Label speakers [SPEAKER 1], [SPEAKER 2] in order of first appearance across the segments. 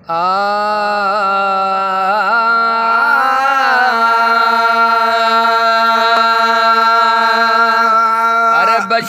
[SPEAKER 1] अरब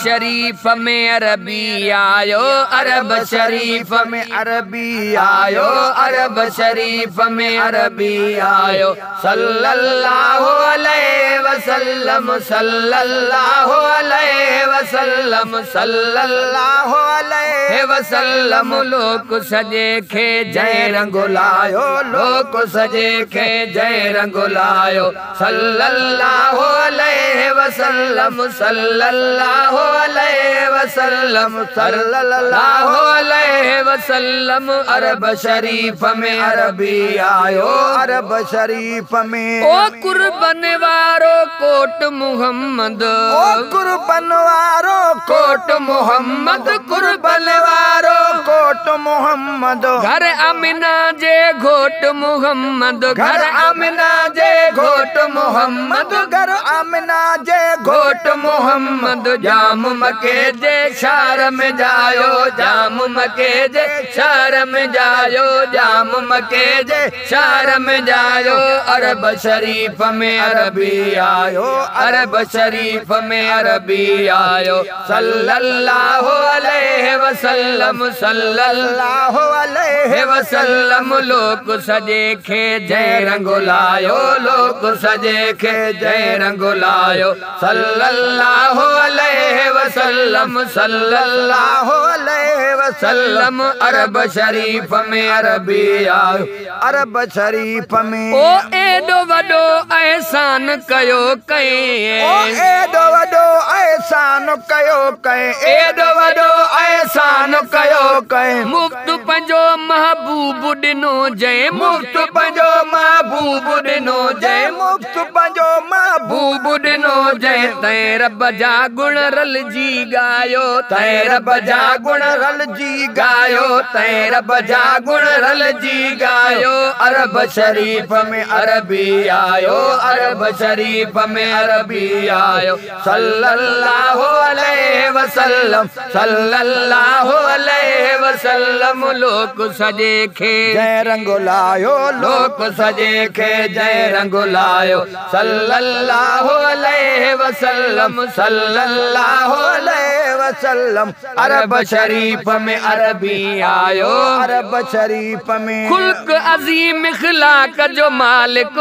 [SPEAKER 1] शरीफ में अरबी आयो, अरब शरीफ में अरबी आयो, अरब शरीफ में अरबी आयो। सल्लल्लाहु अलैहि वसल्लम, सल्लल्लाहु अलैहि वसल्लम, सल्लल्लाहु अलैहि वसल्लम। लोक सजे खे जय रंग लायो, लोक सजे खे जय रंग लायो। सल्लल्लाहु अलैहि वसल्लम, सल्लल्लाहु अलैहि वसल्लम, सल्लल्लाहु अलैहि वसल्लम। अरब शरीफ में अरबी आयो,
[SPEAKER 2] अरब शरीफ में।
[SPEAKER 1] ओ कुर्बन वारो कोट मोहम्मद,
[SPEAKER 2] ओ कुर्बन वारो
[SPEAKER 1] कोट मोहम्मद, कुर्बन वारो
[SPEAKER 2] कोट मोहम्मद।
[SPEAKER 1] घर अमिना जे घोट मोहम्मद, घर अमिना जे घोट मोहम्मद,
[SPEAKER 2] घर अमिना जे
[SPEAKER 1] घोट मोहम्मद। जाम मके जे शहर में जायो, जाम मके जे शहर में जायो, जाम मके जे शहर में जायो। अरब शरीफ में अरबी आयो, अरब शरीफ में अरबी आयो। सल्लल्लाहु अलैहि वसल्लम, सल्लल्लाहु अलैहि वसल्लम। लोक सजे खे जय रंग लायो, लोक सजे खे जय रंग लायो। सल्लल्लाहु अलैहि वसल्लम, सल्लल्लाहु अलैहि वसल्लम। अरब शरीफ में अरबी आयो,
[SPEAKER 2] अरब शरीफ में।
[SPEAKER 1] ओ एॾो वॾो एहसान कयो कंहिं,
[SPEAKER 2] ओ एॾो वॾो एहसान कयो कंहिं,
[SPEAKER 1] एॾो वॾो एहसान कयो
[SPEAKER 2] कंहिं।
[SPEAKER 1] मुफ़्त पंहिंजो महबूब ॾिनो जंहिं, मुफ़्त पंहिंजो महबूब ॾिनो जंहिं,
[SPEAKER 2] मुफ़्त पंहिंजो
[SPEAKER 1] महबूब ॾिनो जंहिं। तंहिं रब जा गुण रलजी ॻायो, तंहिं रब जा गुण
[SPEAKER 2] रलजी
[SPEAKER 1] ॻायो, तंहिं रब जा गुण रलजी ॻायो। अरब शरीफ में अरबी आयो, अरब शरीफ में अरबी आयो। सल्लल्लाहु अलैहि वसल्लम, सल्लल्लाहु अलैहि वसल्लम। लोक सजे खे
[SPEAKER 2] जय रंग लायो,
[SPEAKER 1] लोक सजे खे जय रंग लायो। सल्लल्लाहु अलैहि वसल्लम, सल्लल्लाहु अलैहि
[SPEAKER 2] वसल्लम।
[SPEAKER 1] अरब शरीफ में अरबी आयो,
[SPEAKER 2] अरब शरीफ में।
[SPEAKER 1] खुल्क अज़ीम इख़लाक जो मालिक,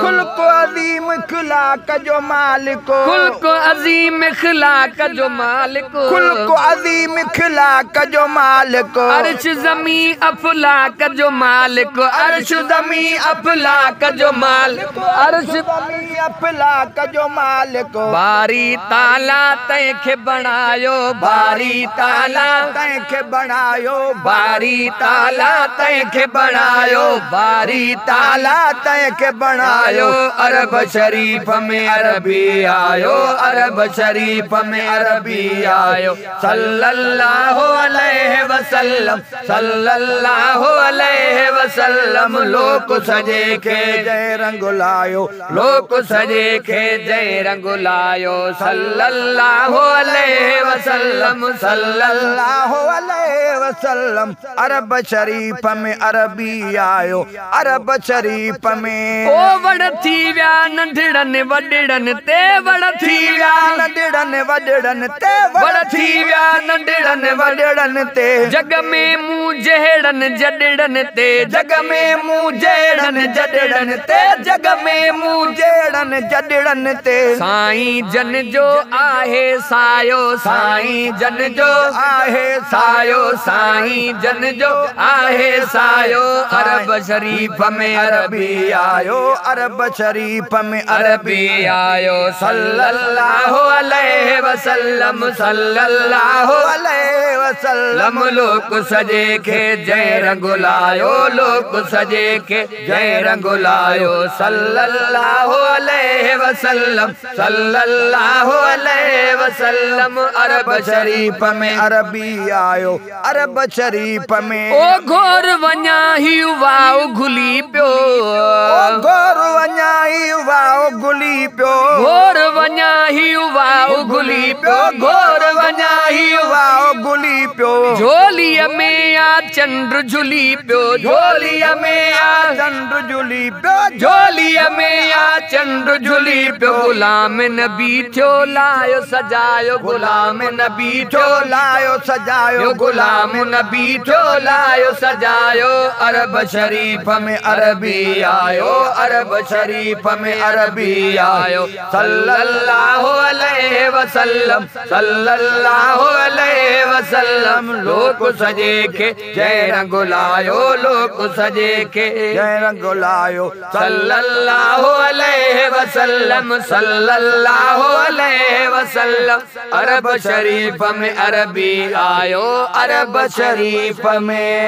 [SPEAKER 2] खुल्क अज़ीम इख़लाक जो मालिक,
[SPEAKER 1] खुल्क अज़ीम इख़लाक जो मालिक,
[SPEAKER 2] खुल्क अज़ीम इख़लाक जो मालिक।
[SPEAKER 1] अर्श ज़मी अफ़लाक जो मालिक, अर्श ज़मी अफ़लाक जो मालिक, अर्श
[SPEAKER 2] ज़मी अफ़लाक जो मालिक।
[SPEAKER 1] बारी ताला तंहिंखे बणायो, बारी ताला
[SPEAKER 2] तंहिंखे बणायो,
[SPEAKER 1] बारी ताला तंहिंखे बणायो, बारी ताला
[SPEAKER 2] तंहिंखे बणायो।
[SPEAKER 1] अरब शरीफ में अरबी आयो, अरब शरीफ में अरबी आयो। सल्लल्लाहु अलैहि वसल्लम, सल्लल्लाहु अलैहि वसल्लम। लोक सजे खे
[SPEAKER 2] जय रंग लायो,
[SPEAKER 1] लोक सजे खे जय रंग लायो। सल्लल्लाहु अलैहि वसल्लम, सल्लल्लाहु
[SPEAKER 2] अलैहि वसल्लम। अरब शरीफ में अरबी आयो, अरब शरीफ में।
[SPEAKER 1] ओ वड़ थी विया नंढड़नि वॾड़नि ते, वड़ थी विया
[SPEAKER 2] नंढड़नि वॾड़नि ते,
[SPEAKER 1] वड़ थी विया नंढड़नि
[SPEAKER 2] वॾड़नि ते।
[SPEAKER 1] जग में मूं जहिड़नि जॾड़नि ते,
[SPEAKER 2] जग में मूं जहिड़नि जॾड़नि ते,
[SPEAKER 1] जग में मूं
[SPEAKER 2] जहिड़नि जॾड़नि ते।
[SPEAKER 1] साईं जन जो आहे सायो, साईं जन जो
[SPEAKER 2] आहे
[SPEAKER 1] सायो, साईं जन जो आहे सायो। अरब शरीफ में अरबी
[SPEAKER 2] आयो, अरब शरीफ में
[SPEAKER 1] अरबी आयो। सल्लल्लाहु अलैहि वसल्लम, सल्लल्लाहु
[SPEAKER 2] अलैहि वसल्लम।
[SPEAKER 1] लोक सजे खे जय रंग लायो, लोक सजे खे जय रंग लायो। सल्लल्लाहु अलैहि वसल्लम, सल्लल्लाहु अलैहि वसल्लम। अरब शरीफ
[SPEAKER 2] में अरबी आयो, अरब शरीफ में।
[SPEAKER 1] ओ घोर वञा ही वाव घुली पियो,
[SPEAKER 2] ओ घोर वञा ही वाओ गुली पियो,
[SPEAKER 1] घोर वञा ही वाओ गुली पियो, घोर वञा ही
[SPEAKER 2] वाओ गुली पियो।
[SPEAKER 1] झोलीअ में आ चंड झुली पियो, झोलीअ में आ
[SPEAKER 2] चंड झुली पियो,
[SPEAKER 1] झोलीअ में आ चंड झुली पियो। गुलाम नबी थियो लायो सजायो, गुलाम नबी थियो
[SPEAKER 2] लायो सजायो,
[SPEAKER 1] गुलाम नबी थियो लायो सजायो। अरब शरीफ में अरबी आयो, अरब शरीफ में अरबी आयो। सल्लल्लाहु अलैहि वसल्लम, सल्लल्लाहु अलैहि वसल्लम। लोक सजे खे जय रंग लायो, लोक सजे खे
[SPEAKER 2] जय रंग लायो।
[SPEAKER 1] सल्लल्लाहु अलैहि वसल्लम, सल्लल्लाहु अलैहि वसल्लम। अरब शरीफ में अरबी आयो, अरब शरीफ में।